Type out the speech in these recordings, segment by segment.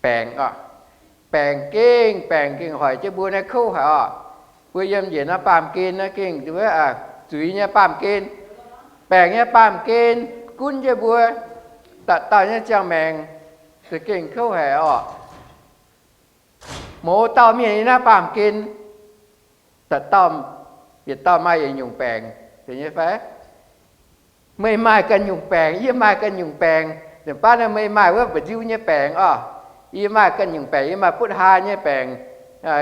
baengc oc. Baengc gengh, baengc gengh hoic jienv mbuo naaiv kouv haic oc. Mbuo yiem njiec naaiv baamh gen naaiv gengh zuiz nyei baamh gen, baengc nyei baamh gen gunv jienv mbuo dauh dauh nyei ziangh maengc, za'gengh kouv haic oc. Mouz dauh mienh yiem naaiv baamh gen, dauh dauh, yietc dauh maaih yietc nyungc baengc, zeiz nyei fai? Meih maaih ganh nyungc baengc, yie maaih ganh nyungc baengc. Nzunc baav naaiv meih maaih wuov mba'nziu nyei baengc oc. Yie maaih ganh nyungc baengc, yie maaih butv haa nyei baengc,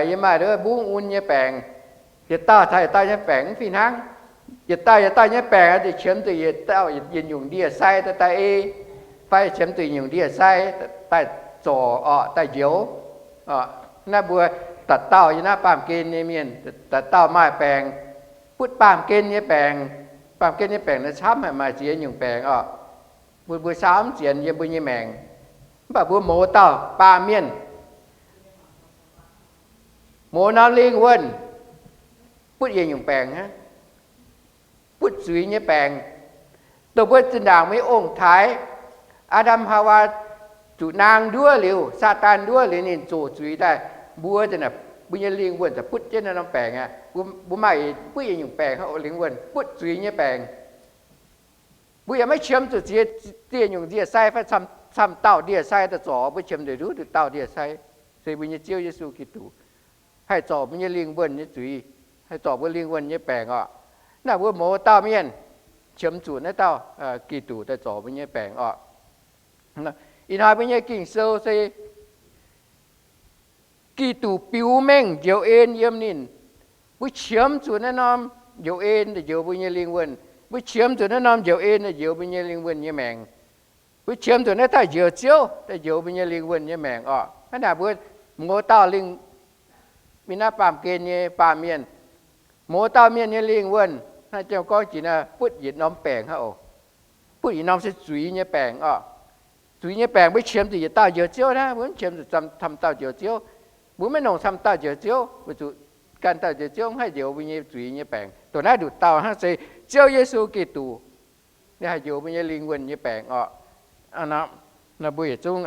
yie maaih mbungv un nyei baengc. Yietc dauh caux yietc dauh nyei baengc mv fih hnangv. Yietc dauh yietc dauh nyei baengc ziouc qiemx zuqc yietc dauh yietc nyungc ndie-sai daaih ei, fai qiemx zuqc yietc nyungc ndie-sai daaih zorc oc, daaih njoux. Naaiv mbuo dauh dauh yiem naaiv baamh gen nyei mienh, dauh dauh maaih baengc, butv baamh gen nyei baengc. Baamh gen nyei baengc naaiv camv haic, maaih ziex nyungc baengc oc. Mbuo, mbuo saauv mv zienx yiem mbuo nyei maengc. Mv baac mbuo mouz dauh baamh mienh, mouz norm lingh wuonh, butv yietc nyungc baengc hnangv. Butv zuiz nyei baengc. Dongh mbuo zinh ndaangc mbuo nyei ong-taaix, Aa^ndam Haawaa, zuqc naang nduov liuz, Saadaan nduov liuz ninh zoqc zuiz daaih, mbuo, mbuo nyei lingh wuonh ziouc butv jienv naaiv norm baengc aqv. Mbuo, mbuo maaih butv yietc nyungc baengc hnangv oc, lingh wuonh butv zuiz nyei baengc. Mbuo yaac maiv qiemx zuqc ziex, ziex nyungc ndie-sai fai camv, camv dauh ndie-sai daaih zorc, mbuo qiemx nduqc nduqc dauh ndie-sai, se mbuo nyei Ziouv Yesu Giduc, haih zorc mbuo nyei lingh wuonh nyei zuiz, haih zorc mbuo lingh wuonh nyei baengc oc. Naaiv mbuo mouz dauh mienh qiemx zuqc naaiv dauh Giduc daaih zorc mbuo nyei baengc oc. Ih hnoi mbuo nyei Ging-Sou se Giduc biux mengh njoux en yiem ninh. Mbuo qiemx zuqc naaiv norm njoux en daaih njoux mbuo nyei lingh wuonh. Mbuo qiemx zuqc naaiv norm njoux en daaih njoux mbuo nyei lingh wuonh nyei maengc. Mbuo qiemx zuqc naaiv dauh Njoux Ziouv daaih njoux mbuo nyei lingh wuonh nyei maengc oc. Hnangv naaic mbuo mouz dauh lingh, mingh naaiv baamh gen nyei baamh mienh, mouz dauh mienh nyei lingh wuonh, naaiv jiem gorngv jiex naaiv butv yietc norm baengc hnangv oc. Butv yietc norm se zuiz nyei baengc oc. Zuiz nyei baengc mbuo qiemx zuqc yietc dauh Njoux Ziouv hnangv, mbuo mv qiemx zuqc camv dauh Njoux Ziouv. Mbuo maiv nongc camv dauh Njoux Ziouv, weic zuqc ganh dauh Njoux Ziouv mv haih njoux mbuo nyei zuiz nyei baengc. Dongh naaiv nduqc dauh hnangv se Ziouv Yesu Giduc, ninh haih njoux mbuo nyei lingh wuonh nyei baengc oc. Nor mbuo yietc zungv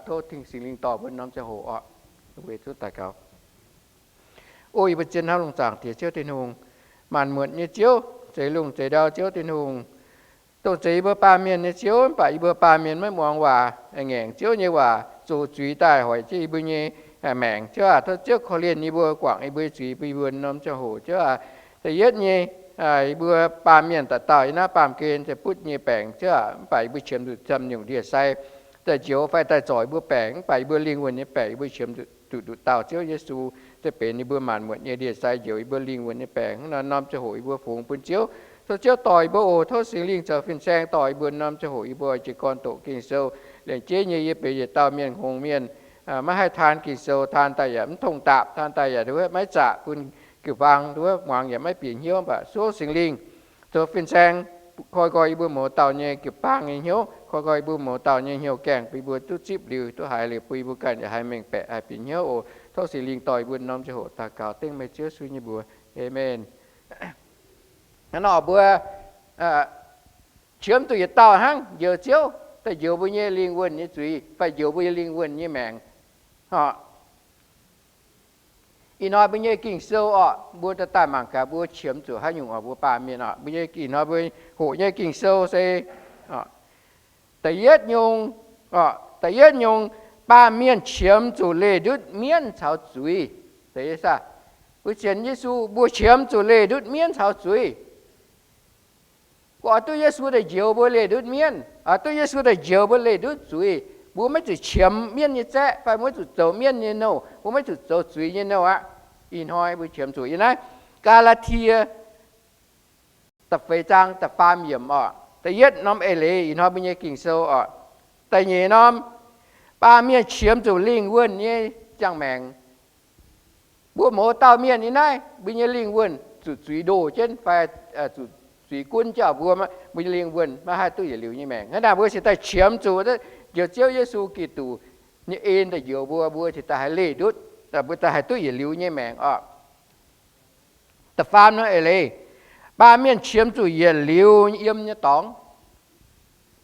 tov Tin Singx Lingh dorh mbuo norm ziangh hoc oc. Mbuo yietc zungv daux gaux. O yie mbuo zien hnamv lungh zaangc Diex Ziouv Tin-Hungh, maanc muotc nyei Ziouv, zeix lungh zeix ndau Ziouv Tin-Hungh, dongh zeix yie mbuo baamh mienh nyei Ziouv, mv baac yie mbuo baamh mienh maiv muangx waac, ngaengc Ziouv nyei waac, zoux zuiz daaih hoic jienv yie mbuo nyei maengc. Ziouv aac, tov Ziouv korv-lienh yie mbuo, guangc yie mbuo nyei zuiz bun yie mbuo norm ziangh hoc. Ziouv aac, da'yietv nyei, yie mbuo baamh mienh dauh dauh yiem naaiv baamh gen se butv nyei baengc. Ziouv aac, mv baac yie mbuo qiemx zuqc camv nyungc ndie-sai daaih njoux fai daaih zorc yie mbuo baengc, mv baac yie mbuo lingh wuonh nyei baengc yie mbuo qiemx zuqc nduqc dauh Ziouv Yesu, se benx yie mbuo maanc muotc nyei ndie-sai njoux yie mbuo lingh wuonh nyei baengc. Hnangv naaiv norm ziangh hoc yie mbuo fungx bun Ziouv. Tov Ziouv dorh yie mbuo oc. Tov Singx Lingh zoux fin-saeng dorh yie mbuo norm ziangh hoc yie mbuo jiez gorn doqc Ging-Sou. Laengz jienv nyei yie benx yietc dauh mienh hngongx mienh, maiv haih taan Ging-Sou, taan daaih yaac mv tongx dapc, taan daaih yaac maiv zaqc bun jiu-baang, muangx yaac maiv bieqc hnyouv. Mv baac tov Singx Lingh zoux fin-saeng koi nqoi yie mbuo mouz dauh nyei jiu-baang nyei hnyouv, koi nqoi yie mbuo mouz dauh nyei hnyouv gaengh bun yie mbuo duqv zipv liuz, duqv haiz liuz, bun yie mbuo ganh yaac haih mengh baeqc, haih bieqc hnyouv oc. Tov Singx Lingh dorh yie mbuo norm ziangh hoc daux gaux dengv meih Ziouv Yesu nyei mbuox. Aamen. Hnangv nor mbuo qiemx zuqc yietc dauh hnangv njoux Ziouv daaih njoux mbuo nyei lingh wuonh nyei zuiz fai njoux mbuo nyei lingh wuonh nyei maengc. Ih hnoi mbuo nyei Ging-Sou oc, mbuo daaih daaih mangc gaax mbuo qiemx zuqc haaix nyungc oc, mbuo baamh mienh oc. Mbuo nyei ih hnoi mbuo hoqc nyei Ging-Sou se da'yietv nyungc, da'yietv nyungc, baamh mienh qiemx zuqc leih ndutv mienv caux zuiz. Mbuo sienx Yesu, mbuo qiemx zuqc leih ndutv mienv caux zuiz. Mbuo oix duqv Yesu daaih njoux mbuo leih ndutv mienv, oix duqv Yesu daaih njoux mbuo leih ndutv zuiz. Mbuo maiv zuqc qiemx mienv nyei zaeqv fai mbuo maiv zuqc zoux mienv nyei nouh, mbuo maiv zuqc zoux zuiz nyei nouh aqv. Ih hnoi mbuo qiemx zuqc yiem naaiv Gaa^laa^tie da'feix zaang da'faam yiemc oc. Da'yietv norm eix leiz ih hnoi mbuo nyei Ging-Sou oc. Da'nyeic norm, baamh mienh qiemx zuqc lingh wuonh nyei ziangh maengc. Mbuo mouz dauh mienh yiem naaiv, mbuo nyei lingh wuonh zuqc zuiz ndoh jienv fai zuqc zuiz gunv jienv mbuo, mbuo nyei lingh wuonh maiv haih duqv yietc liuz nyei maengc. Hnangv naaic mbuo cingx daaih qiemx zuqc njoux Ziouv Yesu Giduc nyei en daaih njoux mbuo, mbuo cingx daaih haih leih ndutv, mbuo daaih haih duqv yietc liuz nyei maengc oc. Da'faam norm eix leiz, baamh mienh qiemx zuqc yietc liuz yiem nyei dorngx.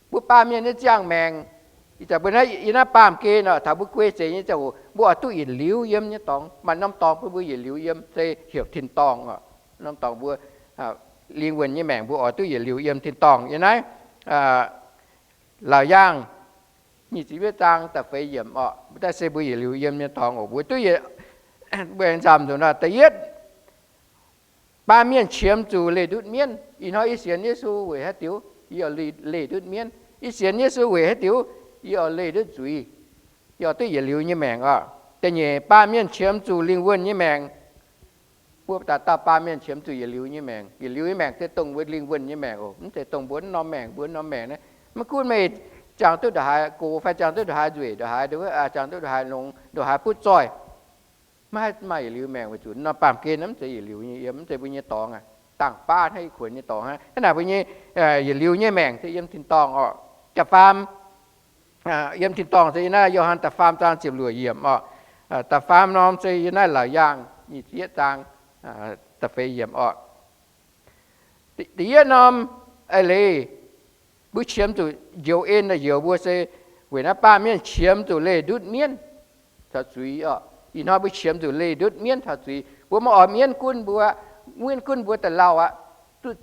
Mbuo baamh mienh nyei ziangh maengc, Ih zanc mbuo naaiv, yiem naaiv baamh gen oc, taux mbuo guei seix nyei ziangh hoc, mbuo oix duqv yietc liuz yiem nyei dorngx. Maaih norm dorngx bun mbuo yietc liuz yiem, se heuc tin-dorngh oc. Norm dorngx mbuo lingh wuonh nyei maengc mbuo oix duqv yietc liuz yiem tin-dorngh. Yiem naaiv Laauc Yaangh nyic ziepc yietv zaang da'feix yiemc oc, mbuo daaih se mbuo yietc liuz yiem nyei dorngx oc. Mbuo duqv, mbuo aengx nzamc nzunc nor, da'yietv, baamh mienh qiemx zuqc leih ndutv mienv. Ih hnoi yie sienx Yesu weic haaix diuc? Yie oix leih ndutv mienv. Yie sienx Yesu weic haaix diuc? Yie oix leih ndutv zuiz. Yie oix duqv yietc liuz nyei maengc oc. Da'nyeic, baamh mienh qiemx zuqc lingh wuonh nyei maengc. Mbuo dauh dauh baamh mienh qiemx zuqc yietc liuz nyei maengc. Yietc liuz nyei maengc se dongh mbuo lingh wuonh nyei maengc oc. Mv zeiz dongh mbuo norm maengc, mbuo norm maengc naaiv. Maiv gunv meih jangx duqv ndongc haaix gox fai jangx duqv ndongc haaix nzueic, ndongc haaix, jangx duqv ndongc haaix longx, ndongc haaix butv zoih, maiv haih maaih yietc liuz maengc weic zuqc norm baamh gen mv zeiz yietc liuz nyei yiem, mv zeiz mbuo nyei dorngx aqv. Dangh baav hnangv ih kuonx nyei dorngx aqv. Hnangv naaic mbuo nyei yietc liuz nyei maengc se yiem tin-dorngh oc. Da'faam, yiem tin-dorngh se yiem naaiv Yo^han da'faam zaang ziepc luoqc yiemc oc. Da'faam norm se yiem naaiv Laauc Yaangh nyic ziepc yietv zaang da'feix yiemc oc. Da'yietv norm, eix leiz mbuo qiemx zuqc njoux en daaih njoux mbuo se weic naaiv baamh mienh qiemx zuqc leih ndutv mienv caux zuiz oc. Ih hnoi mbuo qiemx zuqc leih ndutv mienv caux zuiz. Mbuo maiv oix mienv gunv mbuo, mienv gunv mbuo daaih lauh aqv, duqv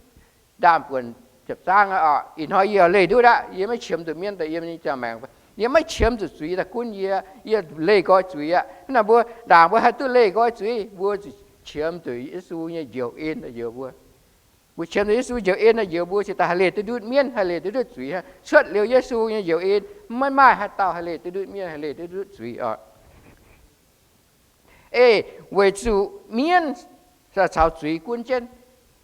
ndaam-buonc ziepc zaangv aqv oc. Ih hnoi yie oix leih ndutv aqv. Yie maiv qiemx zuqc mienv daaih yiem nyei ziangh maengc. Yie maiv qiemx zuqc zuiz daaih gunv yie. Yie leih nqoi zuiz aqv. Hnangv naaic mbuo ndaangc mbuo haih duqv leih nqoi zuiz, mbuo qiemx zuqc Yesu nyei njoux en daaih njoux mbuo. Mbuo qiemx zuqc Yesu njoux en daaih njoux mbuo cingx daaih haih leih duqv ndutv mienv, haih leih duqv ndutv zuiz. Cuotv liuz Yesu nyei njoux en, maiv maaih haaix dauh haih leih duqv ndutv mienv, haih leih duqv ndutv zuiz oc. Eix, weic zuqc mienv caux zuiz gunv jienv,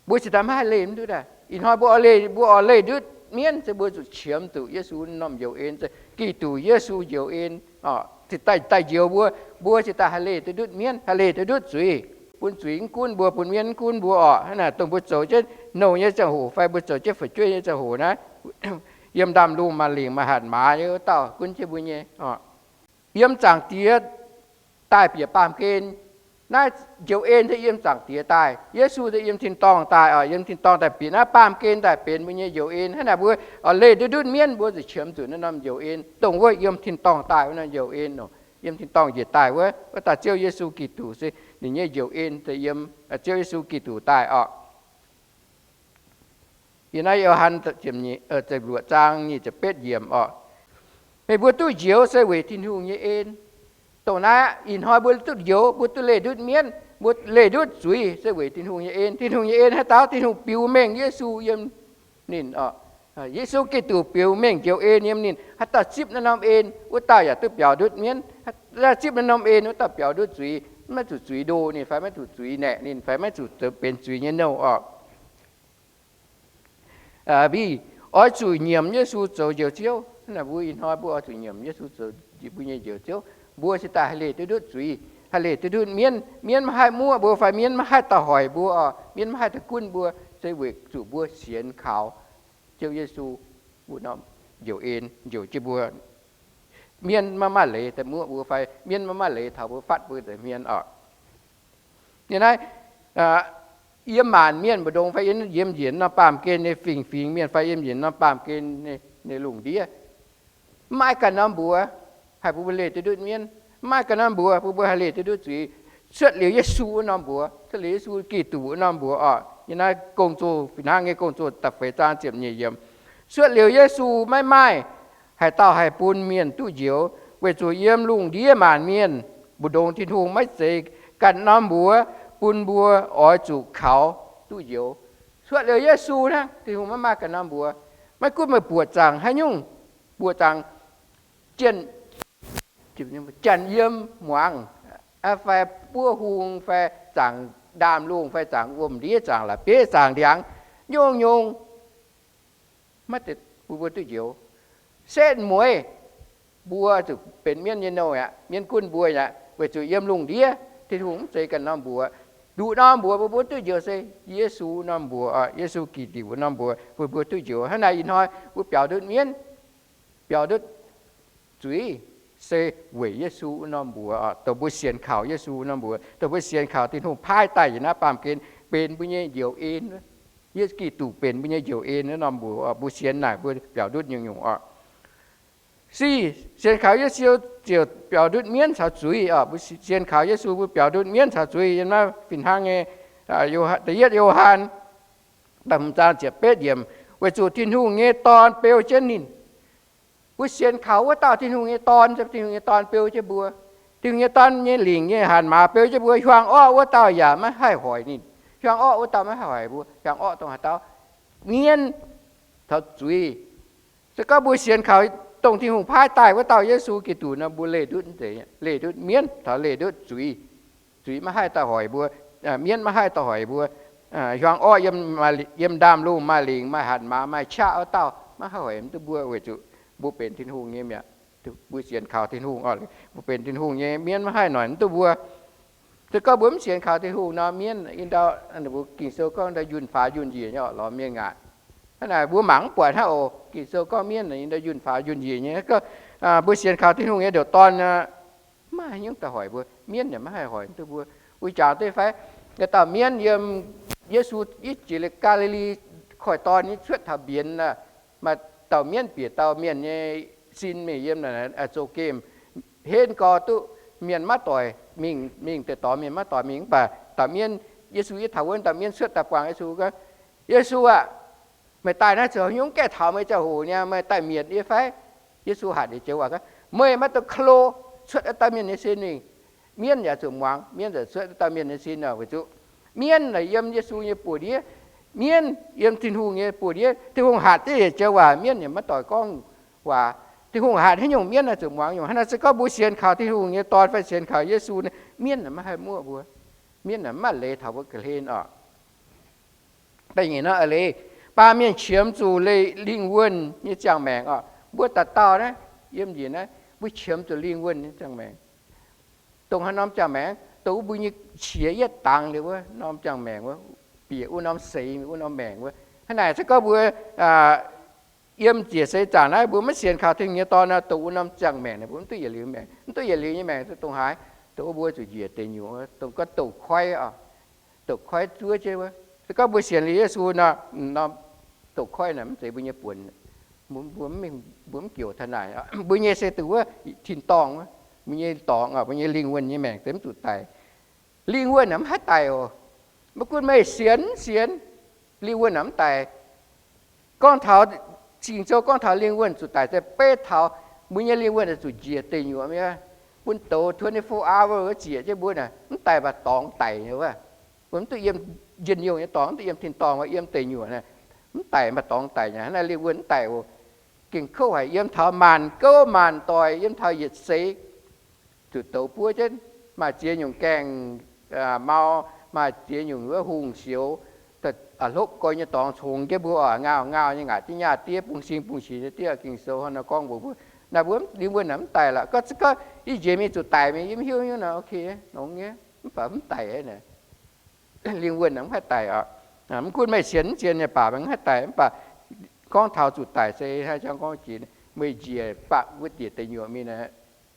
mbuo cingx daaih maiv haih leih ndutv daaih. Ih hnoi mbuo oix leih, mbuo oix leih ndutv mienv se mbuo zuqc qiemx zuqc Yesu norm njoux en, se Giduc Yesu njoux en oc, cingx daaih njoux mbuo, mbuo cingx daaih haih leih duqv ndutv mienv, haih leih duqv ndutv zuiz, bun zuiz mv gunv mbuo, bun mienv mv gunv mbuo oc. Hnangv naaic dongh mbuo zoux jienv nouh nyei ziangh hoc fai mbuo zoux jienv fu'jueiv nyei ziangh hoc naaiv, yiem ndaamv-lungh maaih lingc maaih hatc maaz nyei wuov dauh gunv jienv mbuo nyei oc. Yiem Zaangc Diex daaih bieqc baamh gen. Naaiv njoux en se yiem Zaangc Diex daaih. Yesu se yiem tin-dorngh daaih oc. Yiem tin-dorngh daaih bieqc naaiv baamh gen daaih benx mbuo nyei njoux en. Hnangv naaic mbuo oix leih duqv ndutv mienv, mbuo zuqc qiemx zuqc naaiv norm njoux en, dongh wuov yiem tin-dorngh daaih wuov norm njoux en oc. Yiem tin-dorngh njiec daaih wuov, wuov dauh Ziouv Yesu Giduc se ninh nyei njoux en se yiem Ziouv Yesu Giduc daaih oc. Yiem naaiv Yo^han ziepc luoqc zaang nyic ziepc betv yiemc oc. Meih mbuo duqv njoux se weic Tin-Hungh nyei en. Dongh naaiv aqv, ih hnoi mbuo duqv njoux, mbuo duqv leih ndutv mienv, mbuo leih ndutv zuiz se weic Tin-Hungh nyei en. Tin-Hungh nyei en haaix dauh? Tin-Hungh biux mengh Yesu yiem ninh oc. Yesu Giduc biux mengh njoux en yiem ninh. Haaix dauh zipv naaiv norm en, wuov dauh yaac duqv biaux ndutv mienv. Haaix dauh zipv naaiv norm en, wuov dauh biaux ndutv zuiz. Maiv zuqc zuiz ndoh ninh fai maiv zuqc zuiz naeqc ninh fai maiv zuqc zoux benx zuiz nyei nouh oc. Mbuo oix zuqc nyiemc Yesu zoux Njoux Ziouv. Hnangv naaic mbuo ih hnoi mbuo oix zuqc nyiemc Yesu zoux mbuo nyei Njoux Ziouv, mbuo cingx daaih haih leih duqv ndutv zuiz, haih leih duqv ndutv mienv. Mienv maiv haih muoqv mbuo fai mienv maiv haih da'hoic mbuo oc. Mienv maiv haih da'gunv mbuo se weic zuqc mbuo sienx kaux Ziouv Yesu wuov norm njoux en njoux jienv mbuo. Mienv maiv maaih leiz daaih muoqv mbuo fai mienv maiv maaih leiz taux mbuo fatv mbuo nza'hmien oc. Yiem naaiv, yiem maanc mienh mbu'ndongx fai yiem njiec norm baamh gen nyei fingx-fingx mienh fai yiem njiec norm baamh gen nyei lungh ndiev, maiv maaih ganh norm mbuox haih bun mbuo leih duqv ndutv mienv. Maiv maaih ganh norm mbuox bun mbuo haih leih duqv ndutv zuiz. Cuotv liuz Yesu wuov norm mbuox, cuotv liuz Yesu Giduc wuov norm mbuox oc. Yiem naaiv Gong-Zoh, Fih Hnangv nyei Gong-Zoh da'feix zaang ziepc nyeic yiemc. Cuotv liuz Yesu maiv maaih haaix dauh haih bun mienh duqv njoux, weic zuqc yiem lungh ndiev maanc mienh mbu'ndongx Tin-Hungh maiv zeiz ganh norm mbuox bun mbuo oix zuqc kaux duqv njoux. Cuotv liuz Yesu hnangv, Tin-Hungh maiv maaih ganh norm mbuox. Maiv gunv meih buoqc zaangc haaix nyungc, buoqc zaangc janx yiem muangx, fai buov hung, fai zaangc ndaamv-lungh, fai zaangc wuom-ndiev, zaangc la'bieiv, zaangc ndiangx, nyungc-nyungc maiv zeiz bun mbuo duqv njoux. Setv mueiz, mbuo zuqc benx mienv nyei nouh aqv, mienv gunv mbuo aqv, weic zuqc yiem lungh ndiev Tin-Hungh mv zeiz ganh norm mbuox. Nduqc norm mbuox bun mbuo duqv njoux se Yesu norm mbuox, Yesu Giduc norm mbuox bun mbuo duqv njoux. Hnangv naaic ih hnoi mbuo biaux ndutv mienv, biaux ndutv zuiz se weic Yesu wuov norm mbuox oc. Dongh mbuo sienx kaux Yesu wuov norm mbuox, dongh mbuo sienx kaux Tin-Hungh paaiv daaih yietc naaiv baamh gen benx mbuo nyei njoux en. Yesu Giduc benx mbuo nyei njoux en wuov norm mbuox oc. Mbuo sienx naaic mbuo biaux ndutv nyungc-nyungc oc. Sic, sienx kaux Yesu ziouc biaux ndutv mienv caux zuiz oc. Mbuo sienx kaux Yesu mbuo biaux ndutv mienv caux zuiz. Yiem naaiv fih hnangv nyei, da'yietv Yo^han da'hmz zaang ziepc betv yiemc, weic zuqc Tin-Hungh nyei Dorn beu jienv ninh. Mbuo sienx kaux wuov dauh Tin-Hungh nyei Dorn, Tin-Hungh nyei Dorn beu jienv mbuo. Tin-Hungh nyei Dorn nyei lingc nyei hatc maaz beu jienv mbuo. Hiuang orqv wuov dauh yaac maiv haih hoic ninh. Hiuang orqv wuov dauh maiv haih hoic mbuo. Hiuang orqv dongh haaix dauh? Mienv caux zuiz. Se gorngv mbuo sienx kaux dongh Tin-Hungh paaiv daaih wuov dauh Yesu Giduc nor, mbuo leih ndutv, leih ndutv mienv caux leih ndutv zuiz. Zuiz maiv haih daaih hoic mbuo, mienv maiv haih daaih hoic mbuo. Hiuang orqv yiem ndaamv-lungh maaih lingc, maaih hatc maaz, maaih qaqv wuov dauh maiv haih hoic mv duqv mbuo, weic zuqc mbuo benx Tin-Hungh nyei mi'aqv. Mbuo sienx kaux Tin-Hungh oc, mbuo benx Tin-Hungh nyei, mienv maiv haih noic mv duqv mbuo. Se gorngv mbuo mv sienx kaux Tin-Hungh nor, mienv in ndau, mbuo Ging-Sou gorngv ndau yunh faaux yunh njiec nyei oc, lorz mienh ngaatc. Hnangv naaic mbuo mangc mv buatc hnangv oc. Ging-Sou gorngv mienv in ndau yunh faaux yunh njiec nyei. Gorngv mbuo sienx kaux Tin-Hungh nyei ndoqc Dorn, maiv haaix nyungc daaih hoic mbuo. Mienv yaac maiv haih hoic duqv mbuo. Wuov jangx duqv fai, dauh mienv yiem Yesu, Yesu jiex liuz Gaa^li^li Koiv-Dorn nyei cuotv taux mbienx, maaih dauh mienv bieqc dauh mienh nyei sin mingh yiem zoux gemh, henv gau duqv mienh maiv doic mingh, mingh deix dorngx mienh maiv doic mingh. Mv baac dauh mienv, Yesu yiem taux wuov, dauh mienv cuotv daaih buangh Yesu gorngv, Yesu aah! Meih daaih naaiv zoux haaix nyungc? Gaeqv taux meih ziangh hoc nyei, meih daaih mietc yie fai? Yesu hatc liuz joux waac gorngv, Meih maiv dungx klo, cuotv wuov dauh mienh nyei sin mingh. Mienv yaac zuqc muangx, mienv yaac cuotv wuov dauh mienh nyei sin, weic zuqc mienv naaic yiem Yesu nyei buoz-ndiev. Mienv yiem Tin-Hungh nyei buoz-ndiev. Tin-Hungh hatc jienv yietc joux waac, mienv yaac maiv doic gorngv waac. Tin-Hungh hatc haaix nyungc, mienv naaiv zuqc muangx nyungc. Hnangv naaic se gorngv mbuo sienx kaux Tin-Hungh nyei Dorn fai sienx kaux Yesu, mienv naaic maiv haih muoqv mbuo. Mienv naaic maiv maaih leiz taux mbuo ga'hlen oc. Da'nyeic nor, leiz, baamh mienh qiemx zuqc lingh wuonh nyei ziangh maengc oc. Mbuo dauh dauh naaiv, yiem njiec naaiv, mbuo qiemx zuqc lingh wuonh nyei ziangh maengc. Dongh haaix norm ziangh maengc? Dongh wuov mbuo nyei qiex yietv dangx liuz wuov norm ziangh maengc wuov, bieqc wuov norm seix, wuov norm maengc wuov. Hnangv naaic se gorngv mbuo yiem njiec seix zaangc naaiv mbuo maiv sienx kaux Tin-Hungh nyei Dorn nor, dongh wuov norm ziangh maengc naaic mbuo mv duqv yietc liuz maengc. Mv duqv yietc liuz nyei maengc dongh haaix? Dongh wuov mbuo zuqc njiec deic nyuoqc, dongh gorngv douz-koiv oc. Douz-koiv zuov jienv wuov. Se gorngv mbuo sienx liuz Yesu nor, norm douz-koiv naaic mv zeiz mbuo nyei buonc. Mbuo mv, mbuo mv jiex taux naaic. Mbuo nyei se dongh wuov tin-dorngh wuov, mbuo nyei dorngx, mbuo nyei lingh wuonh nyei maengc se mv zuqc daic. Lingh wuonh naaic mv haih daic oc. Maiv gunv meih sienx mv sienx, lingh wuonh naaic mv daic. Gorngv taux, Ging-Sou gorngv taux lingh wuonh zuqc daic se beiv taux mbuo nyei lingh wuonh zuqc njiec deic nyuoqc mi'aqv. Bun douz twenty-four hour wuov zieqc jienv mbuo naaic, mv daic mv baac dorngx daic nyei wuov. Mbuo mv duqv yiem njien-youh nyei dorngx, mv duqv yiem tin-dorngh, mbuo yiem deic nyuoqc naaiv, mv daic mv baac dorngx daic nyei. Hnangv naaiv lingh wuonh mv daic oc. Gengh kouv haic, yiem taux maanc gouv maanc doic, yiem taux yietc seix zuqc douz buov jienv, maaih ziex nyungc gaengh mau, maaih ziex nyungc wuov hungh sioux, hlopv goiv nyei dorngx congx jienv mbuo oc, ngauh ngauh nyei ngaatc jienv nyaah diev, bung sing bung sic nyei diev. Ging-Sou hnangv nor gorngv mbuox mbuo. Naaiv mbuo lingh wuonh naaic mv daic lorqc. Gorngv, gorngv yie njiec mingh zuqc daic mingh, yie mv hiuv nyungc nor, ok, longx nyei, mv baac mv daic. Lingh wuonh naaic mv haih daic oc. Mv gunv meih sienx mv sienx nyei baac, mv haih daic. Mv baac gorngv taux zuqc daic se hnangv jang gorngv jiex, meih njiec baqv wuov diex deic nyuoqc mingh,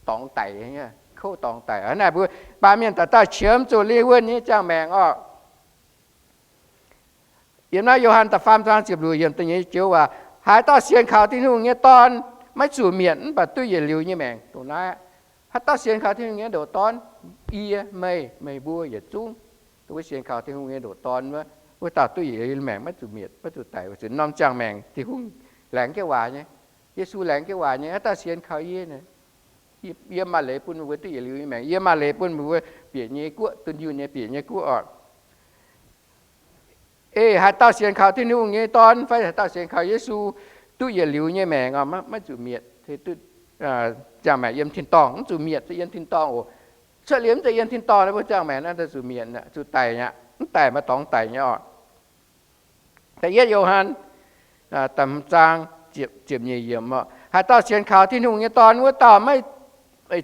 dorngx daic, kouv dorngx daic. Naaiv mbuo baamh mienh dauh dauh qiemx zuqc lingh wuonh nyei ziangh maengc oc. Yiem naaiv Yo^han da'faam zaang ziepc luoqc yiemc da'nyeic joux waac, haaix dauh sienx kaux Tin-Hungh nyei Dorn maiv zuqc mietc mv baac duqv yietc liuz nyei maengc. Dongh naaiv, haaix dauh sienx kaux Tin-Hungh nyei ndoqc Dorn, yie, meih, meih mbuo yietc zungv, dongh wuov sienx kaux Tin-Hungh nyei ndoqc Dorn wuov, wuov dauh duqv yietc liuz nyei maengc, maiv zuqc mietc, maiv zuqc daic, weic zuqc norm ziangh maengc Tin-Hungh laengz jienv waac nyei. Yesu laengz jienv waac nyei, haaix dauh sienx kaux yie, yie maaih leiz bun meih mbuo duqv yietc liuz nyei maengc. Yie maaih leiz bun meih mbuo bieqc nyei guoqv, dunh yunh nyei bieqc nyei guoqv oc. Ei, haaix dauh sienx kaux Tin-Hungh nyei Dorn fai haaix dauh sienx kaux Yesu duqv yietc liuz nyei maengc oc, maiv zuqc mietc. Ziangh maengc yiem tin-dorngh, mv zuqc mietc, se yiem tin-dorngh oc. Cuotv liuz mv zeiz yiem tin-dorngh nor, mbuo ziangh maengc naaiv zuqc mietc, zuqc daic aqv. Mv daic maaih dorngx daic nyei oc. Da'yietv Yo^han da'hmz zaang ziepc nyeic yiemc oc, haaix dauh sienx kaux Tin-Hungh nyei Dorn wuov dauh maiv,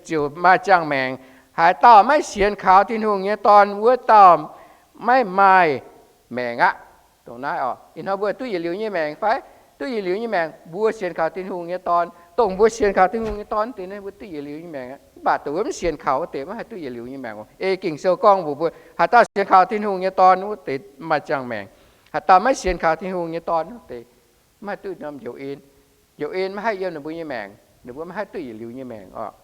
ziouc maaih ziangh maengc. Haaix dauh maiv sienx kaux Tin-Hungh nyei Dorn wuov dauh maiv maaih maengc aqv. Dongh naaiv oc, ih hnoi mbuo duqv yietc liuz nyei maengc fai? Duqv yietc liuz nyei maengc, mbuo sienx kaux Tin-Hungh nyei Dorn. Dongh mbuo sienx kaux Tin-Hungh nyei Dorn deix naaiv, mbuo duqv yietc liuz nyei maengc aqv. Mv baac dongh wuov mv sienx kaux wuov deix maiv haih duqv yietc liuz nyei maengc oc. Ei Ging-Sou gorngv mbuox mbuo, haaix dauh sienx kaux Tin-Hungh nyei Dorn wuov deix maaih ziangh maengc. Haaix dauh maiv sienx kaux Tin-Hungh nyei Dorn wuov deix maiv haih duqv norm njoux en. Njoux en maiv haih yiem ninh mbuo nyei maengc. Ninh mbuo maiv haih duqv yietc liuz nyei maengc orqc.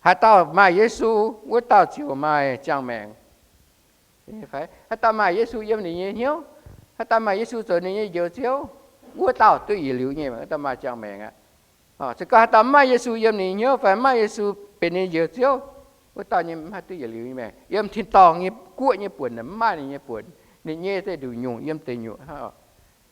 Haaix dauh maaih Yesu, wuov dauh ziouc maaih ziangh maengc. Haaix dauh maaih Yesu yiem ninh nyei hnyouv, haaix dauh maaih Yesu zoux ninh nyei Njoux Ziouv, wuov dauh duqv yietc liuz nyei maengc, wuov dauh maaih ziangh maengc aqv. Se gorngv haaix dauh maiv maaih Yesu yiem ninh nyei hnyouv fai maiv maaih Yesu benx ninh nyei Njoux Ziouv, wuov dauh nyei maiv haih duqv yietc liuz nyei maengc. Yiem tin-dorngh nyei guoqv nyei buonc maiv maaih ninh nyei buonc. Ninh nyei deix nduqc nyungc yiem deic nyuoqc hnangv.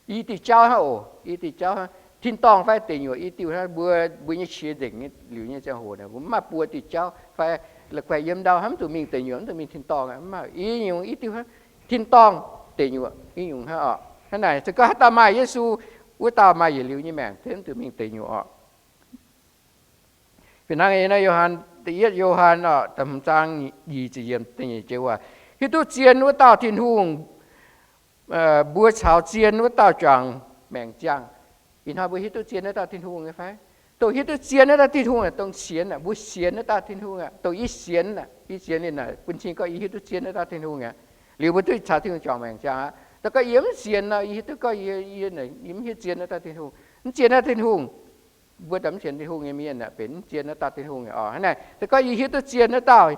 I diuh jauv hnangv oc, i diuh jauv hnangv. Tin-dorngh fai deic nyuoqc i diuh hnangv. Mbuo, mbuo nyei qiex nzengc nyei liuz nyei ziangh hoc naaic, mbuo mv maaih buo diuh jauv fai la'guaih yiem ndau hnangv, mv zuqc mingh deic nyuoqc, mv zuqc mingh tin-dorngh aqv. Mv maaih i nyungc i diuh hnangv. Tin-dorngh, deic nyuoqc i nyungc hnangv oc. Hnangv naaic, se gorngv haaix dauh maaih Yesu, wuov dauh maaih yietc liuz nyei maengc, mv zuqc mingh deic nyuoqc oc. Fih hnangv naaiv Yo^han, da'yietv Yo^han oc, da'hmz zaang nyic ziepc yiemc da'nyeic joux waac, hiuv duqv zien wuov dauh Tin-Hungh, mbuo caux zien wuov dauh juangc maengc ziangh. Ih hnoi mbuo hiuv duqv zien wuov dauh Tin-Hungh nyei fai? Dongh hiuv duv zien wuov dauh Tin-Hungh aeqv, dongh sienx aeqv, mbuo sienx wuov dauh Tin-Hungh aeqv, dongh yie sienx aeqv, yie sienx ninh aeqv, bun cing gorngv yie hiuv duv zien wuov dauh Tin-Hungh aeqv, liuz mbuo duqv caux Tin-Hungh juangc maengc ziangh aqv. Se gorngv yie mv sienx nor, yie hiuv duv gorngv yie, yie mv hiuv zien wuov dauh Tin-Hungh, mv zien wuov dauh Tin-Hungh. Mbuo daaih mv sienx Tin-Hungh nyei mienh aeqv, benx mv zien wuov dauh Tin-Hungh aeqv. Hnangv naaic, se gorngv yie hiuv duv zien wuov dauh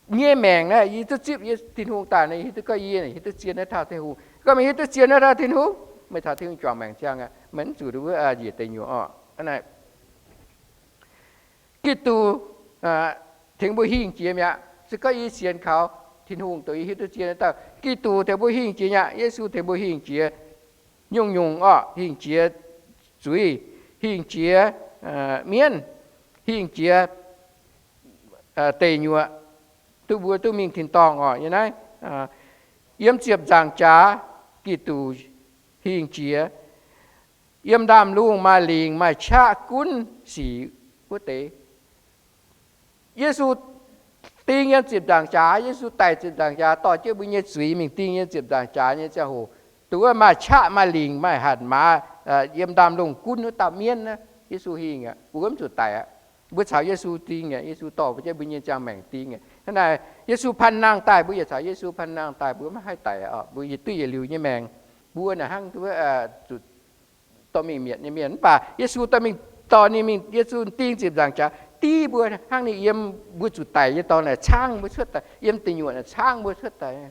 nyei maengc naaiv, yie duqv zipv yie Tin-Hungh daaih nor, yie hiuv duv gorngv yie hiuv duv zien wuov dauh Tin-Hungh. Gorngv meih hiuv duv zien wuov dauh Tin-Hungh, meih caux Tin-Hungh juangc maengc ziangh aqv, meih mv zuqc njiec deic nyuoqc orqc. Hnangv naaic, Giduc tengx mbuo hingh jiex mi'aqv. Se gorngv yie sienx kaux Tin-Hungh, dongh yie hiuv duqv zien wuov dauh, Giduc tengx mbuo hingh jiex mi'aqv. Yesu tengx mbuo hingh jiex nyungc-nyungc orqc, hingh jiex zuiz, hingh jiex mienv, hingh jiex deic nyuoqc, duqv mbuo duqv mingh tin-dorngh orqc. Yiem naaiv, yiem ziepc nzaangc jaax, Giduc hingh jiex. Yiem ndaamv-lungh maaih lingc maaih qaqv gunv sic wuov deix. Yesu ding yiem ziepc nzaangc jaax, Yesu daic ziepc nzaangc jaax, dorh jienv mbuo nyei zuiz mingh ding yiem ziepc nzaangc jaax nyei ziangh hoc, dongh wuov maaih qaqv maaih lingc maaih hatc maaz yiem ndaamv-lungh gunv wuov dauh mienv naaiv, Yesu hingh aqv, mbuo mv zuqc daic aqv. Mbuo caux Yesu ding aqv, Yesu dorh jienv mbuo nyei ziangh maengc ding aqv. Hnangv naaic, Yesu panh nangh daaih, mbuo yietc caux Yesu panh nangh daaih, mbuo maiv haih daic aqv, mbuo yietc duqv yietc liuz nyei maengc. Mbuo naaic hnangv zuqc dorh mingh mietc nyei mienh, mv baac Yesu dorh mingh, dorh ninh mingh, Yesu ding ziepc nzaangc jaax div mbuo hnangv ninh yiem mbuo zuqc daic nyei dorngx naaic caangv mbuo cuotv daaih, yiem deic nyuoqc naaic caangv mbuo cuotv daaih.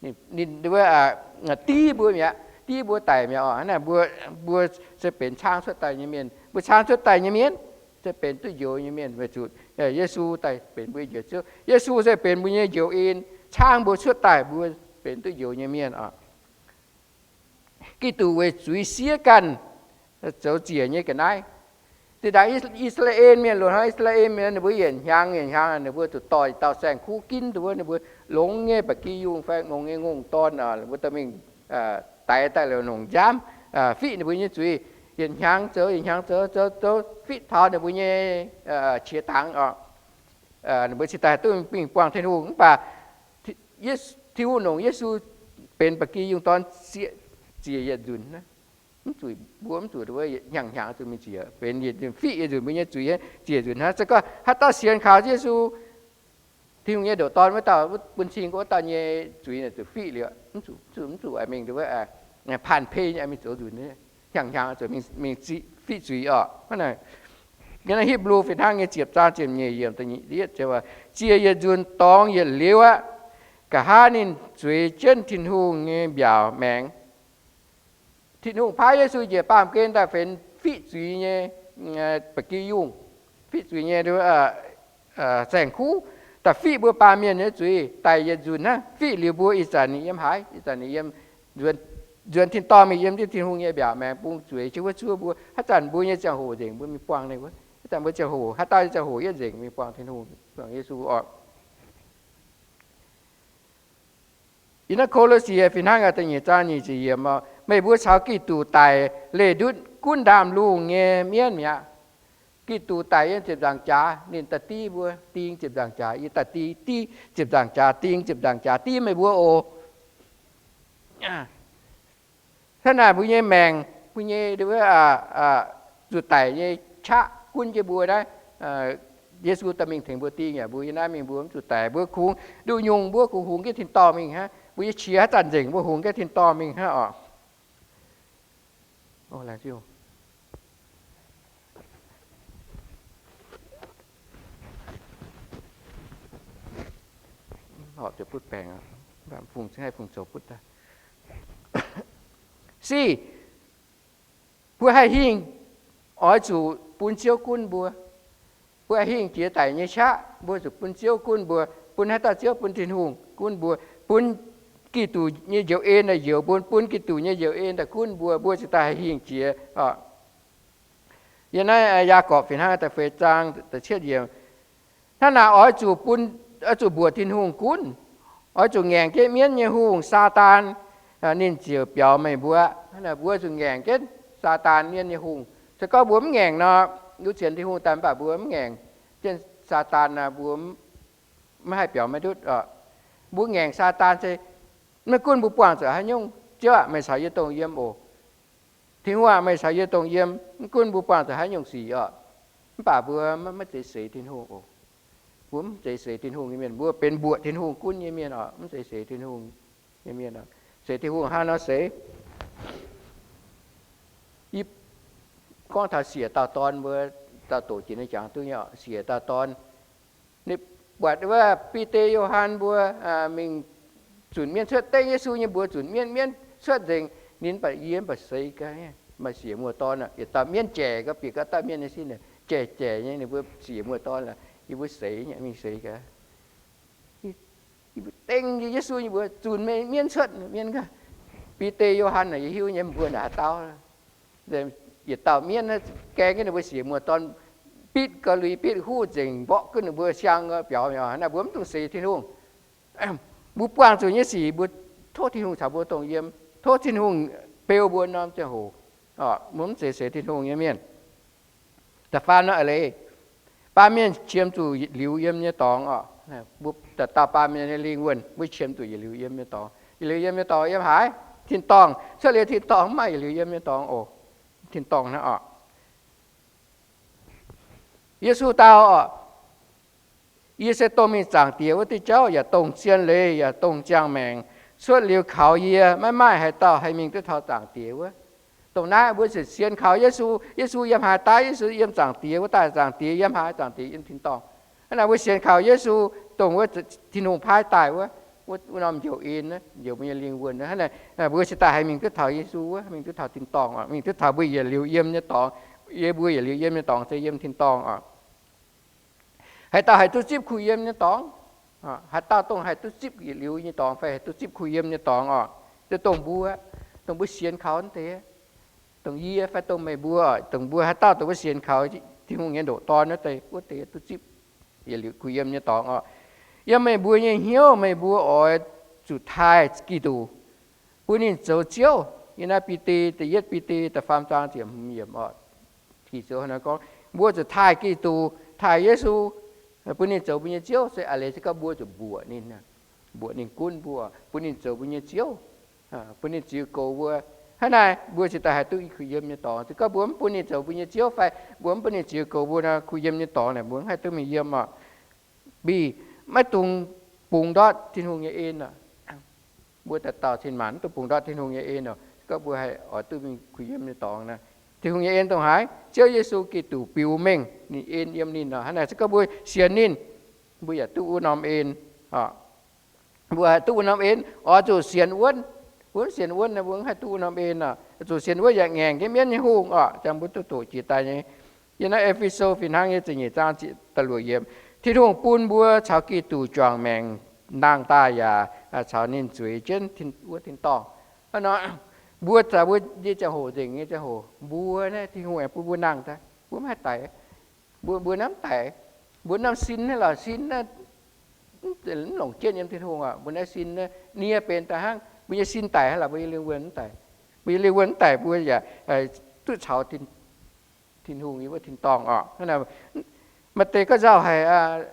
Ninh div mbuo mi'aqv, div mbuo daic mi'aqv orqc. Hnangv naaic, mbuo, mbuo se benx caangv cuotv daaih nyei mienh. Mbuo caangv cuotv daaih nyei mienh se benx duqv njoux nyei mienh weic zuqc Yesu daaih benx mbuo nyei Njoux Ziouv. Yesu se benx mbuo nyei njoux en, caangv mbuo cuotv daaih mbuo benx duqv njoux nyei mienh orqc. Giduc weic zuiz siev ganh zoux ziec nyei ga'naaiv. Zinh ndaangc I^saa^laa^en Mienh, loz-hnoi I^saa^laa^en Mienh ninh mbuo yietc hnyangx yietc hnyangx ninh mbuo zuqc dorh dauh saeng-kuv ginv dongh wuov ninh mbuo longx nyei ba'gi yungh fai longx nyei ngongh dorn, ninh mbuo dorh mingh daix daaih liuz longc nziaamv fiqv ninh mbuo nyei zuiz. Yietc hnyangx zoux yietc hnyangx zoux zoux zoux fiqv taux ninh mbuo nyei qiex dangx orqc. Ninh mbuo cingx daaih duqv mingh buangh Tin-Hungh. Mv baac Tin-Hungh longc Yesu benx ba'gi yungh dorn sieqv ziec yietc nzunc. Mv zuqc, mbuo mv zuqc hnyangx-hnyangx zuqc mingh ziec, benx yietc nzunc fiqv yietc nzunc mbuo nyei zuiz, ziec nzunc hnangv. Se gorngv haaix dauh sienx kaux Yesu, Tin-Hungh nyei ndoqc Dorn wuov dauh, bun cing wuov dauh nyei zuiz naaic zuqc fiqv liuz, mv zuqc, mv zuqc mingh, paanh pei mingh zoux nzunc, hnyangx-hnyangx zuqc mingh fiqv zuiz orqc. Hnangv naaic, Hipv^lu fih hnangv nyei ziepc zaang ziepc nyeic yiemc, ziec yietc nzunc dorngx yietc liuz aqv, nqa'haav ninh zueiz jienv Tin-Hungh nyei mbiaauc maengx. Tin-Hungh paaiv Yesu njiec baamh gen daaih benx fiqv zuiz nyei ba'gi yungh, fiqv zuiz nyei saeng-kuv, daaih fiqv mbuo baamh mienh nyei zuiz daic yietc nzunc hnangv. Fiqv liuz mbuo ih zanc ninh yiem haaix? Ih zanc ninh yiem nzuonx tin-dorngh mingh yiem jienv Tin-Hungh nyei mbiaauc maengx bung zueiz jienv wuov zuov mbuo. Haaix zanc mbuo nyei ziangh hoc nzengc mbuo mingh buangh ninh wuov. Haaix zanc mbuo ziangh hoc, haaix dauh nyei ziangh hoc yietv nzengc mingh buangh Tin-Hungh, buangh Yesu orqc. Yiem naaiv Ko^lo^sie fih hnangv da'nyeic zaang nyic ziepc yiemc, meih mbuo caux Giduc daic leih ndutv gunv ndaamv-lungh nyei mienv mi'aqv. Giduc daic yiem ziepc nzaangc jaax, ninh daaih div mbuo, ding ziepc nzaangc jaax, yie daaih div, div ziepc nzaangc jaax, ding ziepc nzaangc jaax, div meih mbuo oc. Hnangv naaic mbuo nyei maengc, mbuo nyei zuqc daic nyei qaqv gunv jienv mbuo naaiv, Yesu daaih mingh tengx mbuo ding yaac mbuo yiem naaiv mingh mbuo mv zuqc daic. Mbuo kungx nduqc nyungc mbuo kungx hungx jienv tin-dorngh mingh hnangv. Mbuo nyei qiex haaix zanc nzengc mbuo hungx jienv tin-dorngh mingh hnangv orqc. horpc zuqc butv baengc, fungx za'gengh haih fungx zoux butv daaih. Sic, mbuo haih hingh, oix zuqc bun Ziouv gunv mbuo. Mbuo haih hingh jiex daic nyei qaqv, mbuo zuqc bun Ziouv gunv mbuo, bun haaix dauh Ziouv, bun Tin-Hungh gunv mbuo, bun Giduc nyei njoux en daaih njoux mbuo, bun Giduc nyei njoux en daaih gunv mbuo, mbuo ziouc daaih haih hingh jiex. Yiem naaiv Yaagorpc fih hnangv da'feix zaang da'cietv yiemc, hnangv naaic oix zuqc bun, oix zuqc mbuoqc Tin-Hungh gunv, oix zuqc ngaengc jienv mienv nyei hungh, Saadaan, ninh ziouc biaux meih mbuo. Hnangv naaic mbuo zuqc ngaengc jienv Saadaan, mienv nyei hungh. Se gorngv mbuo mv ngaengc nor, luv cienx Tin-Hungh daaih, mv baac mbuo mv ngaengc jienv Saadaan nor, mbuo mv haih biaux maiv ndutv oc. Mbuo ngaengc Saadaan se maiv gunv mbuo buangh zuqc haaix nyungc, Ziouv aah, meih caux yie dongh yiem oc. Tin-Hungh aah, meih caux yie dongh yiem, mv gunv mbuo buangh zuqc haaix nyungc sic oc. Mv baac mbuo maiv zeiz seix Tin-Hungh oc. Mbuo mv zeiz seix Tin-Hungh nyei mienh, mbuo benx mbuoqc Tin-Hungh gunv nyei mienh oc, mv zeiz seix Tin-Hungh nyei mienh. Seix Tin-Hungh hnangv nor seix. Yie gorngv taux siec dauh dorn, mbuo dauh doqc jiex nyei jangx duqv nyei oc, siec dauh dorn. Ninh buatc wuov Bide, Yo^han mbuo mingh zunc mienv cuotv, dengv Yesu nyei mbuox zunc mienv, mienv cuotv nzengc. Ninh mv baac, yie mv baac seix gaax, maaih siec muoz-dorn, yietc dauh mienv jaic gaax, bieqc gaax dauh mienv nyei sin, jaic jaic nyei, ninh mbuo siec muoz-dorn, yie mbuo seix nyei, mingh seix gaax. Dengv Yesu nyei mbuox zunc mienv cuotv, mienv gaax. Bide, Yo^han, yie hiuv nyei mbuo naaic haaix dauh. Yietc dauh mienv gaeng jienv ninh mbuo siec muoz-dorn, bitv gauh lui, bitv huv nzengc, mborqv gunv ninh mbuo siang biaux mi'aqv. Naaiv mbuo mv dungx seix Tin-Hungh. Mbuo buangh zuqc nyei sic, mbuo tov Tin-Hungh caux mbuo dongh yiem, tov Tin-Hungh beu mbuo norm ziangh hoc. Mbuo mv zeiz seix Tin-Hungh nyei mienh. Da'faam nor a'leiz, baamh mienh qiemx zuqc yietc liuz yiem nyei dorngx oc. Mbuo dauh dauh baamh mienh nyei lingh wuonh, mbuo qiemx zuqc yietc liuz yiem nyei dorngx. Yietc liuz yiem nyei dorngx yiem haaix? Tin-dorngh. Cuotv liuz tin-dorngh mv maaih yietc liuz yiem nyei dorngx oc. Tin-dorngh hnangv oc. Yesu dau oc, yie se dongh mingh Zaangc Diex wuov diuh jauv, yaac dongh zien leiz, yaac dongh ziangh maengc. Cuotv liuz kaux yie, maiv maaih haaix dauh haih mingh duqv taux Zaangc Diex wuov. Dongh naaiv mbuo sienx kaux Yesu, Yesu yiem haaix daaih, Yesu yiem Zaangc Diex wuov daaih, Zaangc Diex yiem haaix, Zaangc Diex yiem tin-dorngh. Hnangv naaic mbuo sienx kaux Yesu, dongh wuov Tin-Hungh paaiv daaih wuov, wuov norm njoux en, njoux mbuo nyei lingh wuonh. Hnangv naaic mbuo cingx daaih haih mingh duqv taux Yesu wuov, mingh duqv taux tin-dorngh oc, mingh duqv taux mbuo yietc liuz yiem nyei dorngx. Yie mbuo yietc liuz yiem nyei dorngx se yiem tin-dorngh oc. Haaix dauh haih duqv zipv kuh yiem nyei dorngx? Haaix dauh dongh haih duqv zipv yietc liuz nyei dorngx fai haih duqv zipv kuh yiem nyei dorngx oc? Dongh mbuo, dongh mbuo sienx kaux wuov deix, dongh yie fai dongh meih mbuo, dongh mbuo haaix dauh dongh mbuo sienx kaux Tin-Hungh nyei ndoqc Dorn wuov deix, wuov deix duqv zipv yietc liuz kuh yiem nyei dorngx oc. Yiem meih mbuo nyei hnyouv meih mbuo oix zuqc taaih Giduc, bun ninh zoux Ziouv. Yiem naaiv Bide, da'yietv Bide da'faam zaang ziepc hmz yiemc oc. Ging-Sou gorngv mbuo zuqc taaih Giduc, taaih Yesu, bun ninh zoux mbuo nyei Ziouv. Se a'leiz se gorngv mbuo zuqc mbuoqc ninh, mbuoqc ninh gunv mbuo, bun ninh zoux mbuo nyei Ziouv, bun ninh ziux goux mbuo. Hnangv naaic mbuo cingx daaih haih duqv kuh yiem nyei dorngx. Se gorngv mbuo mv bun ninh zoux mbuo nyei Ziouv fai mbuo mv bun ninh ziux goux mbuo nor, kuh yiem nyei dorngx naaic mbuo mv haih duqv mingh yiem oc. Mv baac maiv dungx bungx ndortv Tin-Hungh nyei en oc. Mbuo dauh dauh cin-maanc mv dungx bungx ndortv Tin-Hungh nyei en oc. Se gorngv mbuo haih oix duqv mingh kuh yiem nyei dorngx nor, Tin-Hungh nyei en dongh haaix? Ziouv Yesu Giduc biux mengh ninh en yiem ninh oc. Hnangv naaic se gorngv mbuo sienx ninh, mbuo yaac duqv wuov norm en oc. Mbuo haih duqv wuov norm en, oix zuqc sienx wuonv. Mbuo mv sienx wuonv nor, mbuo mv haih duqv wuov norm en oc. Zuqc sienx wuonv yaac ngaengc jienv mienv nyei hungh oc. Ziangh mbuo duqv doqc jiex daaih nyei. Yiem naaiv E^fe^so fih hnangv nyei ziepc nyeic zaang da'luoqc yiemc, Tin-Hungh bun mbuo caux Giduc juangc maengc nangh daaih yaac caux ninh zueiz jienv wuov tin-dorngh. Hnangv nor, mbuo zaqc mbuo nyei ziangh hoc, nzengc nyei ziangh hoc, mbuo naaiv Tin-Hungh aengx bun mbuo nangh daaih, mbuo mv haih daic. Mbuo, mbuo naaiv mv daic. Mbuo naaiv sin hnangv lorqc, sin naaiv mv longc jienv yiem Tin-Hungh oc. Mbuo naaiv sin nie benx daaih hnangv. Mbuo nyei sin daic hnangv lorqc, mbuo nyei lingh wuonh mv daic. Mbuo nyei lingh wuonh mv daic, mbuo yaac duqv caux Tin-Hungh nyei wuov tin-dorngh oc. Hnangv naaic, maaih deix gorngv nzauh haic,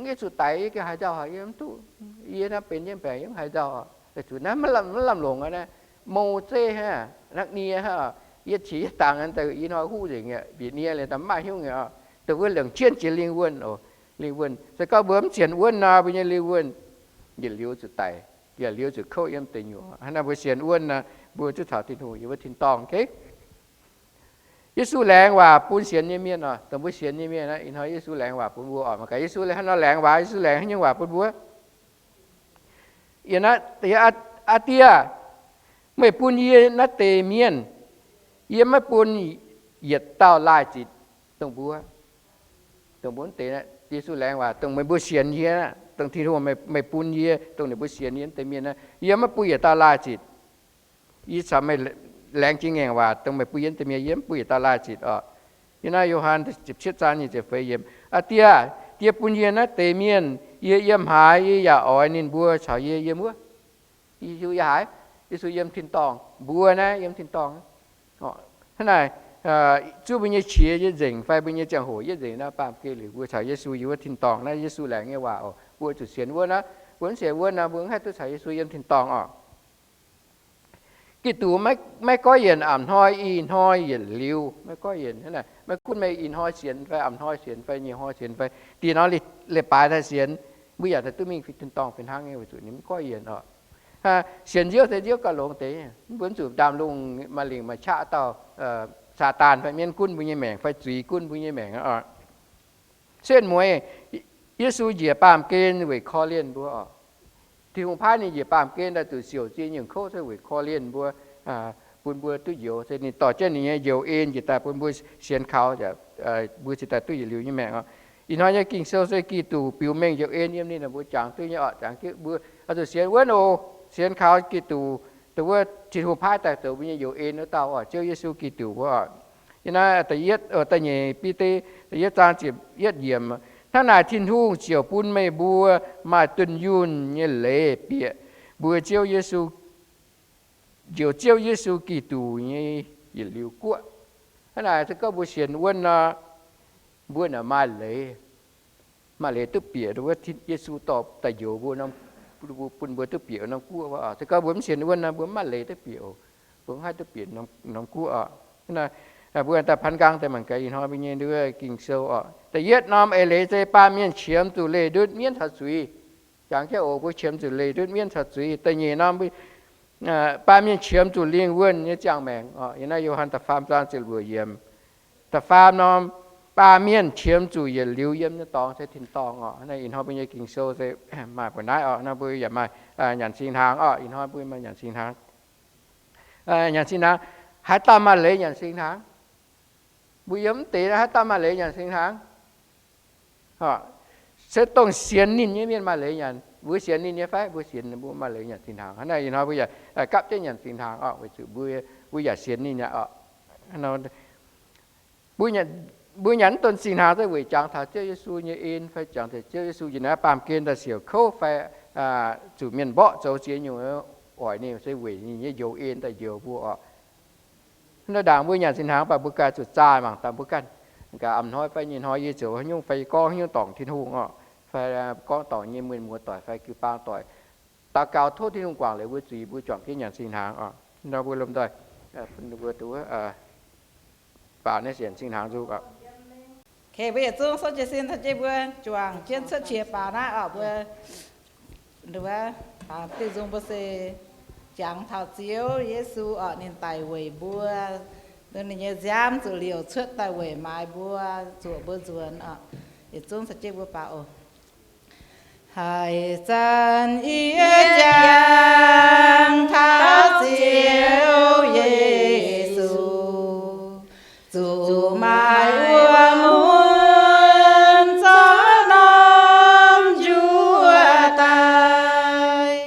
yie zuqc daic yie gengh haaix nzauh haic, yie mv duqv, yie naaiv benx jienv baengc yie mv haaix nzauh oc. Zuqc naaiv maiv lamh longc aqv naaiv, mou zeiv hnangv, naaiv nie hnangv oc. Yietv qiex yietv dangx daaih ih hnoi huv nzengc mi'aqv, bieqc nie liuz daaih mv maaih hnyouv mi'aqv oc. Dongh mbuo longc jienv jiex lingh wuonh oc. Lingh wuonh se gorngv mbuo mv sienx wuonv nor, mbuo nyei lingh wuonh yietc liuz zuqc daic, yietc liuz zuqc kouv yiem deic nyuoqc. Hnangv naaiv mbuo sienx wuonh nor, mbuo zuqc caux Tin-Hungh nyei wuov tin-dorngh. Yesu laengz waac bun sienx nyei mienh oc. Dongh mbuo sienx nyei mienh, ih hnoi Yesu laengz waac bun mbuo oc. Mangc gaax Yesu hnangv nor laengz waac, Yesu laengz haaix nyungc waac bun mbuo? Aa Die, meih bun yie naaiv deix mienh, yie maiv bun yietc dauh laai zitc dongh mbuo. Dongh mbuo deix, Yesu laengz waac dongh meih mbuo sienx yie, dongh Tin-Hungh meih bun yie, dongh ninh mbuo sienx yie deix mienh, yie maiv bun yietc dauh laai zitc. Yie caux meih laengz jiex ngaengc waac dongh meih bun yie deix mienh, yie maiv bun yietc dauh laai zitc oc. Yiem naaiv Yo^han ziepc cietv zaang nyic ziepc feix yiemc, Aa Die, yie bun yie naaiv deix mienh, yie yiem haaix, yie yaac oix ninh mbuo caux yie yiem wuov. Yesu yiem haaix? Yesu yiem tin-dorngh. Mbuo naaiv yiem tin-dorngh. Hnangv naaic, zuov mbuo nyei qiex yietv nzengc fai mbuo nyei ziangh hoc yietv nzengc naaiv, baamh gen liuz mbuo caux Yesu yiem wuov tin-dorngh naaiv. Yesu laengz nyei waac oc, mbuo zuqc sienx wuov naaiv. Mbuo mv sienx wuov naaiv, mbuo mv haih duqv caux Yesu yiem tin-dorngh oc. Giduc maiv gorngv yienc a'hnoi, ih hnoi, yietc liuz, maiv gorngv yienc. Maiv gunv meih ih hnoi sienx fai a'hnoi sienx fai nyei hnoi sienx fai dieh norm leiz-baaix daaih sienx, mbuo yaac duqv mingh tin-dorngh fih hnangv nyei, weic zuqc ninh mv gorngv yienc oc. Sienx nziouv se nziouv gauh longx deix, mv bun zuqc ndaamv-lungh maaih lingc maaih qaqv dauh Saadaan fai mienv gunv mbuo nyei maengc fai zuiz gunv mbuo nyei maengc oc. Setv mueiz, Yesu njiec baamh gen weic korv-lienh mbuo oc. Tin-Hungh paaiv ninh njiec baamh gen daaih zuqc siouc ziex nyungc kouv se weic korv-lienh mbuo, bun mbuo duqv njoux, se ninh dorh jienv ninh nyei njoux en njiec daaih bun mbuo sienx kaux, mbuo cingx daaih duqv yietc liuz nyei maengc oc. Ih hnoi nyei Ging-Sou se Giduc biux mengh njoux en yiem ninh mbuo jangx duqv nyei oc. Jangx jienv mbuo oix zuqc sienx wuonv oc, sienx kaux Giduc, dongh wuov Tin-Hungh paaiv daaih zoux mbuo nyei njoux en wuov dauh oc, Ziouv Yesu Giduc wuov oc. Yiem naaiv da'yietv, da'nyeic Bide da'yietv zaang ziepc yietv yiemc, Hnangv naaic Tin-Hungh ziouc bun meih mbuo maaih dunh yunh nyei leiz bieqc mbuo Ziouv Yesu, njoux Ziouv Yesu Giduc nyei yietc liuz guoqv. Hnangv naaic se gorngv mbuo sienx wuonv nor, mbuo naaic maaih leiz, maaih leiz duqv bieqc wuov Yesu dorh daaih njoux mbuo, bun mbuo duqv bieqc norm guoqv. Se gorngv mbuo mv sienx wuonv nor, mbuo mv maaih leiz duqv bieqc oc. Mbuo mv haih duqv bieqc norm guoqv oc. Mbuo daaih pan nqaang daaih mangc gaax ih hnoi mbuo nyei nduov Ging-Sou oc. Da'yietv norm eix leiz se baamh mienh qiemx zuqc leih ndutv mienv caux zuiz. Jangx jienv oc, mbuo qiemx zuqc leih ndutv mienv caux zuiz. Da'nyeic norm, baamh mienh qiemx zuqc lingh wuonh nyei ziangh maengc oc. Yiem naaiv Yo^han da'faam zaang ziepc luoqc yiemc. Da'faam norm, baamh mienh qiemx zuqc yietc liuz yiem nyei dorngx se tin-dorngh oc. Ih hnoi mbuo nyei Ging-Sou se maaih mbuo naaiv oc. Nor mbuo yaac maaih nyanc singx hnaangx oc. Ih hnoi mbuo maaih nyanc singx hnaangx. Nyanc singx hnaangx, haaix dauh maaih leiz nyanc singx hnaangx? Mbuo yiem mv deix haaix dauh maaih leiz nyanc singx hnaangx? Se dongh sienx ninh nyei mienh maaih leiz nyanc. Mbuo sienx ninh nyei fai? Mbuo sienx, mbuo maaih leiz nyanc singx hnaangx. Hnangv naaic ih hnoi mbuo yaac gapv jienv nyanc singx hnaangx oc, weic zuqc mbuo yaac sienx ninh aqv oc. Mbuo nyanc mv donx singx hnaangx se weic jangx taux Ziouv Yesu nyei en fai jangx taux Ziouv Yesu njiec naaiv baamh gen daaih siouc kouv fai zuqc mienh mborqv zoux ziex nyungc oix ninh, se weic ninh nyei njoux en daaih njoux mbuo oc. Hnangv naaic ndaangc mbuo nyanc singx hnaangx, mv baac mbuo ganh zuqc zaah mangc daaih mbuo ganh. Gaax a'hnoi fai nyei hnoi yie zoux haaix nyungc fai yie gorngv haaix nyungc dorngc Tin-Hungh oc, fai gorngv dorngc nyei mienh muoz-doic fai jiu-baang doic, daux gaux tov Tin-Hungh guangc liuz mbuo zuiz, mbuo juangc jienv nyanc singx hnaangx oc. Nor mbuo lomh nzoih bun mbuo duqv baaux naaiv sienx singx hnaangx nzung oc. Mbuo yietc zungv souv jiez sin caux jienv mbuo juangc jienv cuotv qiex baaux naaiv oc. Mbuo baaux diuh nzung mbuo se jangx taux Ziouv Yesu oc, ninh daic weic mbuo, ninh nyei nziaamv zuqc liouc cuotv daaih weic maaiz mbuo, zuoqc mbuo nzuonx oc. Yietc zungv caux jienv mbuo baaux oc. Haaix zanc yie jangx taux Ziouv Yesu, zuqc maaiz wuom mun zorqv norm njuov daaih,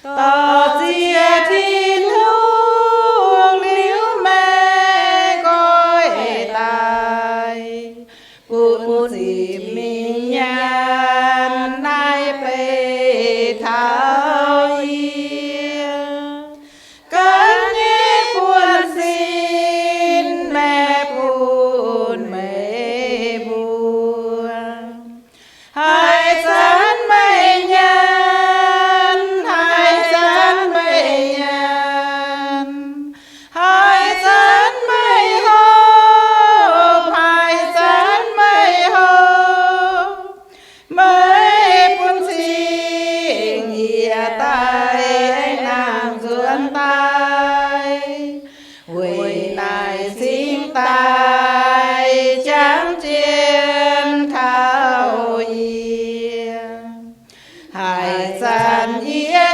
dorh ziex Tin-Hungh liuz meih nqoi daaih, bun ziepc mingh nyaanh naaiv beiv taux yie. Ganh nyei buonv-sin meih bun meih mbuo. Haaix zanc meih nyaanh, haaix zanc meih nyaanh, haaix zanc meih hopv, haaix zanc meih hopv, meih bun cing yie daaih nangh nzuonx daaih, weic naaic cingx daaih jangx jienv taux yie. Haaix zanc yie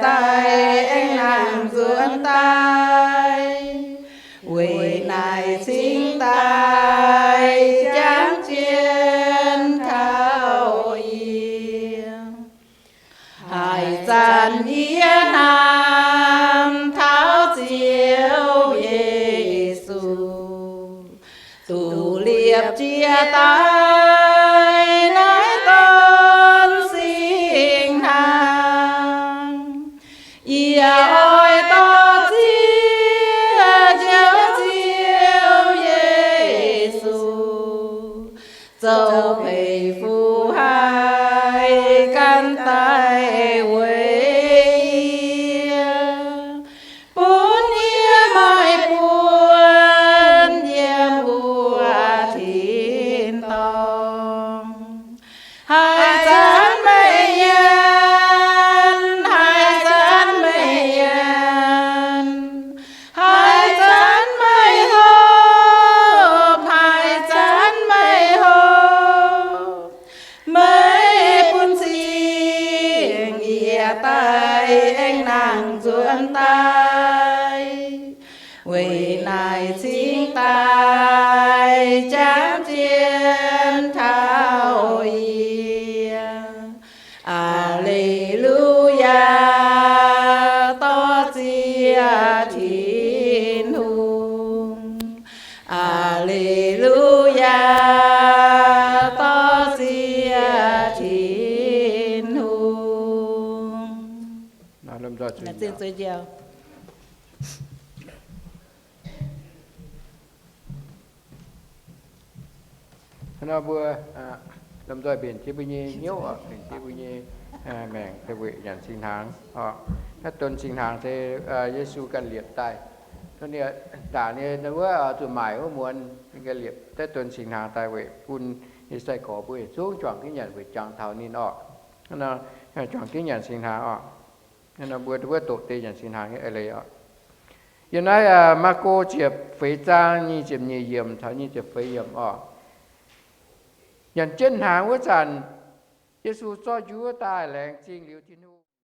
daaih aengx nangh nzuonx daaih. Weic naaic cingx daaih jangx jienv taux yie. Haaix zanc yie hnamv taux Ziouv Yesu, duqv liepc jiez daaih naaiv donx singx hnaangx. Yie oix dorh ziex njoux Ziouv Yesu, zoux meih fu haih gan daaih weic yie, bun yie maaih buonc yiem wuov tin-dorngh. Haaix zanc meih nyanc, haaix zanc meih nyanc, haaix zanc meih hopv, haaix zanc meih hopv, meih bun cingx yie daaih aengx nangh nzuonx daaih. Weic naaic cingx daaih jangx jienv taux yie. Aa^le^lu^yaa, dorh ziex Tin-Hungh. Aa^le^lu^yaa, dorh ziex Tin-Hungh. Nor mbuo lomh nzoih mbenc jienv mbuo nyei hnyouv, mbenc jienv mbuo nyei maengc weic nyanc singx hnaangx oc. Naaiv donx singx hnaangx se Yesu ganh liepc daaih. Tov ninh ndaangc nyei wuov zuqc maaic wuov muonz ninh ganh liepc daaih donx singx hnaangx daaih weic bun nyei sai-gorx mbuo yietc zungv juangc jienv nyanc weic jangx taux ninh oc. Juangc jienv nyanc singx hnaangx oc. Mbuo wuov doqc deix nyanc singx hnaangx nyei eix leiz oc. Yiem naaiv Maako ziepc feix zaang nyic ziepc nyeic yiemc taux nyic ziepc feix yiemc oc. Nyanc jienv hnaangx wuov zanc, Yesu zorqv njuov daaih laengz zingh liuz Tin-Hungh